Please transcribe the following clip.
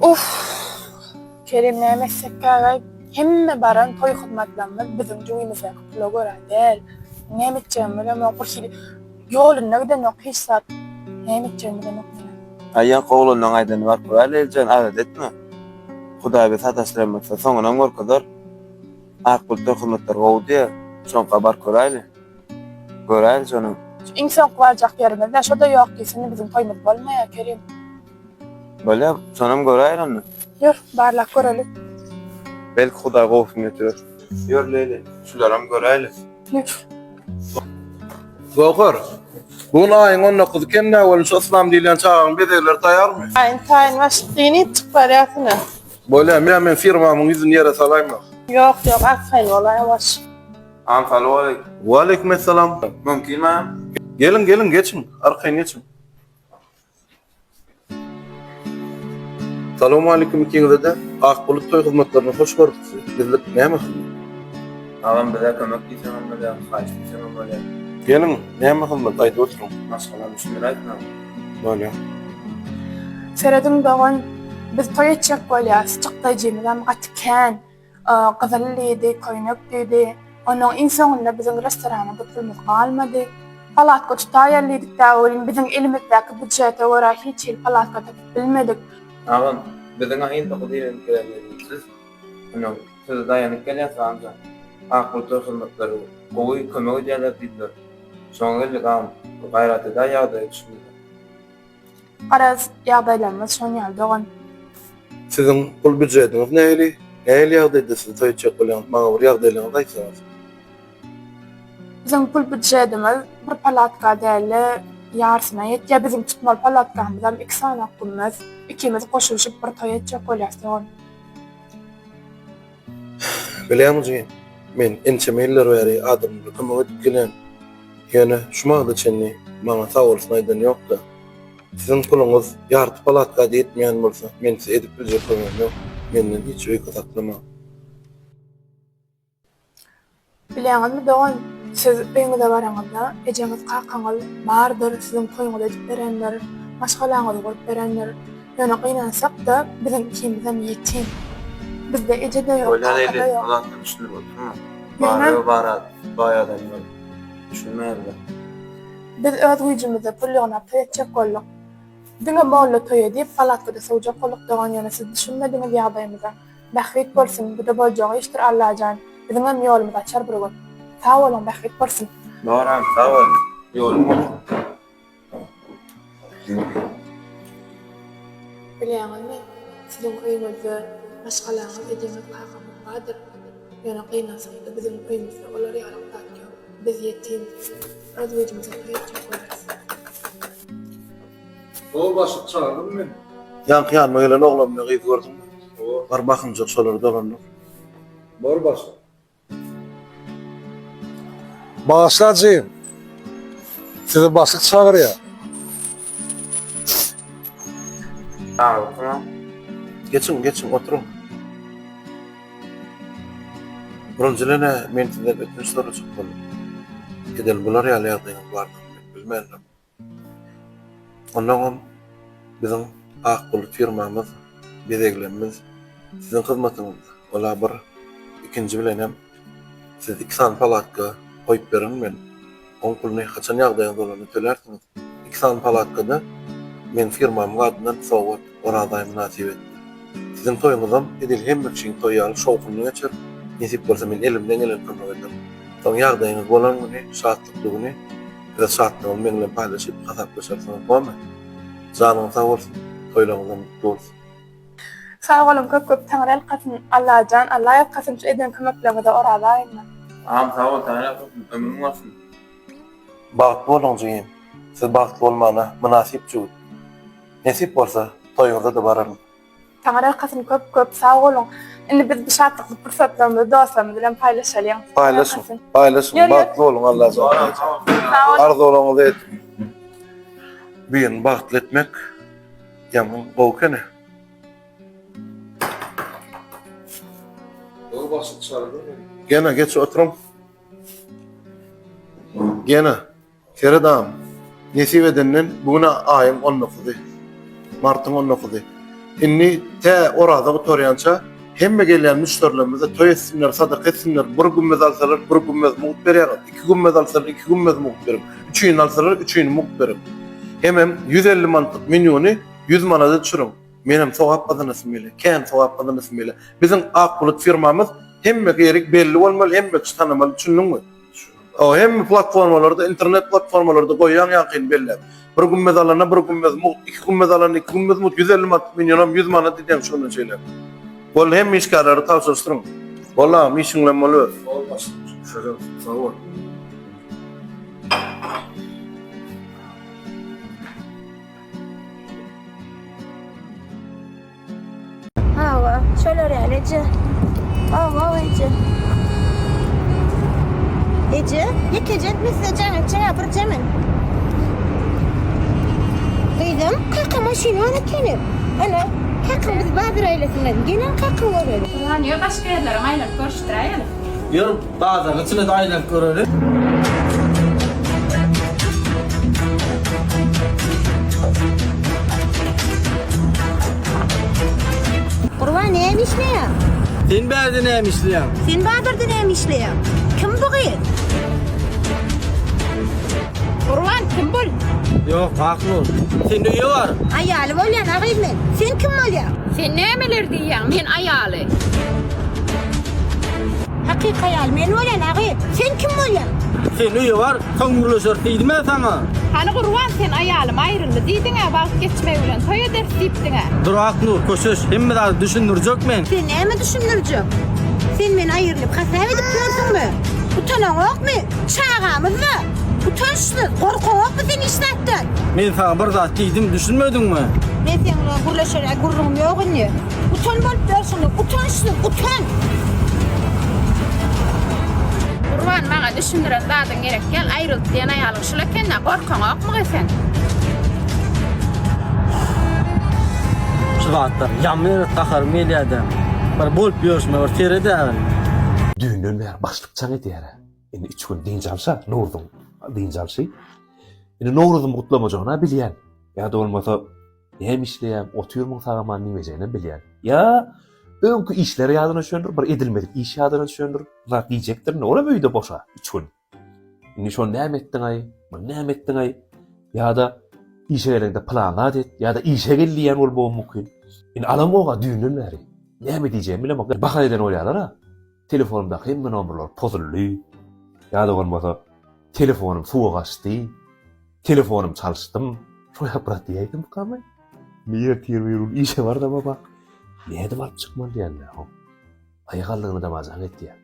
Uff! Kerim näme etsekkägaý? Hemme baran toý hyzmatlarymyz biziň jübimizdäki pula görä däl. Näme etjegimi bilemok, bir hili ýolunda gidenok hiç zat. Näme etjegimi bilemok men. Aý ýaňky oglanlaň aýdany baryp göräýli Eljan, alada etme. Hudaý bizi sataşdyran bolsa, soňunam görkezer. Ak bulut toý hyzmatlary gowy diýýär. Şoňka baryp göräýli. Göräýli şony. Şu iň soňky barjak ýerimiz-dä, şo-da ýok diýse, indi biziň toýumyz bolmaýar, Kerim. Bolýar, şonam göräýeli onda. Ýör, barlap göreli. Belki Hudaý gowusyny getirer. Ýör, Leýli, şularam göräýli. Ýör. Göwher, bu gün aýyň on dokuzy kem-dä welin şu Yslam diýilýän çagaň bezegleri taýýarmy? Taýyn, taýyn, başlyk, diýnip çykyp barýarsyň-a. Bolýar, men men firmamyň ýüzüni ýere salaýma. Ýok, ýok, arkaýyn bol, ýawaş. Agam salowaleýkim. Waleýkim essalam. Mümkinmi agam? Geliň, geliň, geçiň, arkaýyn geçiň. Salowmaleýkim ikiňize-de. Ak bulut toý hyzmatlaryna hoş gördük sizi. Bizlik näme hyzmat? Agam bize kömek diýseňem bolýar, haýyş diýseňem bolýar. Geliň, näme hyzmat aýdyp oturyň. Maşgalam düşündiräýsin agam. Bolýar. Serediň dogan, biz toý etjek bolýas, çykdaýjymyzam gaty kän. Gyzyl diýdi, köýnek diýdi. Onuň iň soňunda biziň restorana-da pulumyz galmady. Palatka tutaýaly diýdik-dä welin, biziň elimizdäki býudžete görä hiç hili palatka tapyp bilmedik. Agam, biziň-ä iň soňky diýlenip gelen ýerimiz siz. Onnoň size daýanyp gelýäs agam jan. Ak bulut toý hyzmatlary gowy kömek edýärler diýdiler. Şoňa geldik agam. Bir gaýrat edäý ýagdaýa düşündirip. Garaz, ýagdaýlarymyz şon ýaly dogan. Siziň pul býujetiňiz nähili? Nähili ýagdaýda siz toý etjek bolýaňyz? Maňa bir ýagdaýlaryňyzy aýtsaňyz. Biziň pul býujetimiz bir palatka däl-de, ýarsyna ýetýär. Biziň tutmaly palatkamyzam iki sany gümmez. Ikimiz goşulyşyp bir toý etjek bolýas dogan. Bilýäňmi jigim, men ençeme ýyllar bäri adamlara kömek edip gelýän. Ýöne şu magda çenli maňa sag bolsun aýdan ýok-da. Siziň puluňyz ýarty palatka-da ýetmeýän bolsa, men size edip biljek kömegim ýok. Menden hiç öýke saklamaň. Bilýäňizmi dogan, siz öýüňize baraňyzda ejeňiz kakaňyz bardyr, siziň toýuňyzy edip berendir, maşgalaňyzy gurup berendir. Ýöne gynansakda biziň ikimizem ýetim. Bizde eje-de ýok, Bolýar kaka-da Eli, ýok. o zatdan düşünip oturma. Bar we bar baý adamlar düşünmezler. Biz öz güýjümizde pul ýygnap toý etjek bolduk. Diňe molla toý edip, palatkada sowjak bolduk dogan ýöne siz düşünmediňiz ýagdaýymyza. Bähbit bolsun, bu-da boljak işdir Allajan, biziňem ýolumyzy açar bir gün. Sag boluň, bähbit bolsun. Dogram sag bol, ýoluň bolsun. Bilýäňizmi, siziň öýüňizde maşgalaňyz, ejeňiz, kakaňyz bardyr. Ýöne gynansakda biziň öýümizde olar ýaly zat ýok. Biz ýetim. Öz güýjümize toý etjek bolýas. Hawa başlyk çagyrdyň meni. Ýaňky ýanyma gelen oglan bilen gyzy gördüňmi? Hawa. Bar bakynjak şolary dolandyr. Bor başlyk. Bagyşla jigim. Sizi başlyk çagyrýar. Sag bolsun. Geçiň, geçiň, oturyň. Birinjiden-ä men sizden ötünç sorajak boldum. Edil bular ýaly ýagdaýyňyz bardygyny men bilmändim. Onnoňam biziň Ak bulut firmamyz, bezeglerimiz siziň hyzmatyňyzda. Ol-a bir, ikinji bilenem siz iki sany palatka goýup berin men. Oň puluny haçan ýagdaýyňyz bolanda tölärsiňiz. Iki sany palatka-da meň firmamyň adyndan sowgat Oraz aýy mynasybetli. Siziň toýuňyzam edil hemme kişiň toýy ýaly şowhunly geçer. Nesip bolsa men elimden gelen kömegi ederin. Soň ýagdaýyňyz bolan güni, şatlykly güni Öz şatlygyňyzy meň bilen paýlaşyp hasaplaşarsyňyz gomy? Janyňyz sag bolsun, toýlaryňyzam gutly bolsun. Sag boluň köp köp Taňryýalkasyn Allajan Alla ýalkasyn şu eden kömekleriňize Oraza aýynda. Agam sag bol Taňryýalkasyn ömrüň bolsun. Bagtly boluň jigim. Siz bagtly bolmana mynasyp jübüt. Nesip bolsa toýuňyza-da bararyn. Taňryýalkasyn köp köp sag boluň. Indi biz bu şatlykly pursatlarymyzy dostlarymyz bilen paýlaşalyň. Paýlaşyň, paýlaşyň, bagtly boluň Allajan. Arzuwlaryňyza ýetiň. Birini bagtly etmek ýaman gowy ekeni. Gowy başlyk çagyrdyň meni. Gena geç oturyň. Gena. Seret agam, nesip edenden bu gün aýyň on dokuzy. Martyň on dokuzy. Indi tä Oraza gutarýança hemme gelýän müşderilerimize toý etsinler, sadaka etsinler, bir gümmez alsalar, bir gümmez mugt berýäňiz, iki gümmez alsalar, iki gümmez mugt beriň, üçini alsalar, üçini mugt beriň. Hemem 150 manatlyk menýuny 100 manada düşüriň. Menem sogap gazanasym gelýär, kän sogap gazanasym gelýär. Biziň Ak bulut firmamyz hemme ýeri belli bolmaly, hemme kişi tanamaly, düşündiňmi? O hemme platformalarda, internet platformalarda goýýaň ýaňkyny belläp. Bir gümmez alana bir gümmez mugt, iki gümmez alana iki gümmez mugt, 150 manat minionam 100 manat edýäň şondan şeýle. Bol hemme işgärleri tabşyryşdyryň. Bol agam işiň bilen boluber. Bol başlyk. Şöyle sag bol. Hawa, şolar ýaly eje. Hawa, eje. Eje, ýekeje etmese jaň etjek-ä bir jemen. Gyzym, kaka maşyn bar ekeni. Ana, kakaň bizi bazara aýlasyn. Geliň kakaň göreli. Gurban, ýör başga ýerlerem aýlanyp görüşdiräýeli. Ýör, bazaryň içine-de aýlanyp göreli. Gurban näme işleýäň? Sen bärde näme işleýäň? Sen bazarda näme işleýäň? Kim bu gyz? Gurban kim bul? Ýok, Aknur. Sen öýe bar. Aýaly bolýan a gyz men. Sen kim bolýaň? Sen nämeler diýýäň? Men aýaly. Hakyky aýal men bolýan a gyz. Sen kim bolýaň? Sen öýe bar, soň gürleşeris diýdim-ä saňa. Hany Gurban sen aýalym aýryldy diýdiň-ä, wagt geçmegi bilen toý ederis diýipdiň-ä. Dur Aknur, köşeş, hemme zady düşündirjek men. Sen näme düşündirjek? Sen meni aýrylyp hasap edip ýörsüňmi? Utanaňokmy? Çagamyz-da! Utançsyz, gorkaňokmy sen hiç zatdan? Men saňa bir zat diýdim, düşünmediňmi? Men seň bilen gürleşere gürrüňim ýok indi. Utan bolup ýörsüň, utançsyz, utan! Gurban, maňa düşündiren zadyň gerek däl, aýryldy diýen aýalyň şul eken-dä, gorkaňokmy sen? Şu zatlar ýaman erbet gaharym gelýär-de. Bir bolup ýörşüme bir sered-ä. Düýnden bäri başlyk jaň edýär-ä. Indi üç gün dynç alşa, Nowruzyň dynç alşy. Indi Nowruzymy gutlamajagyny-a bilýän. Ýa-da bolmasa näme işleýäň, otyrmyň sag-aman diýmejeginem bilýän. Ýa öňki işler ýadyna düşendir, bir edilmedik iş ýadyna düşendir, bir zat diýjekdir. Indi olam öýde boşa üç gün. Indi şony näme etdiň-aý, muny näme etdiň-aý? Ýa-da işe geleňde pylan zat et, ýa-da işe gel diýýän bolmagam mümkin. Indi alamok-a düýnden bäri. Näme diýjegimi bilemok. Baha eden bolýarlar-a. Telefonymdaky hemme nomerler pozuldy. Ýa-da bolmasa telefonym suwa gaçdy. Telefonym çalyşdym. Şo ýa brat diýäýdimkamy? Indi ertir bir gün işe barsam bak. Nädip alyp çykmaly diýende. Aýak aldygyna-da maňa jaň etýär.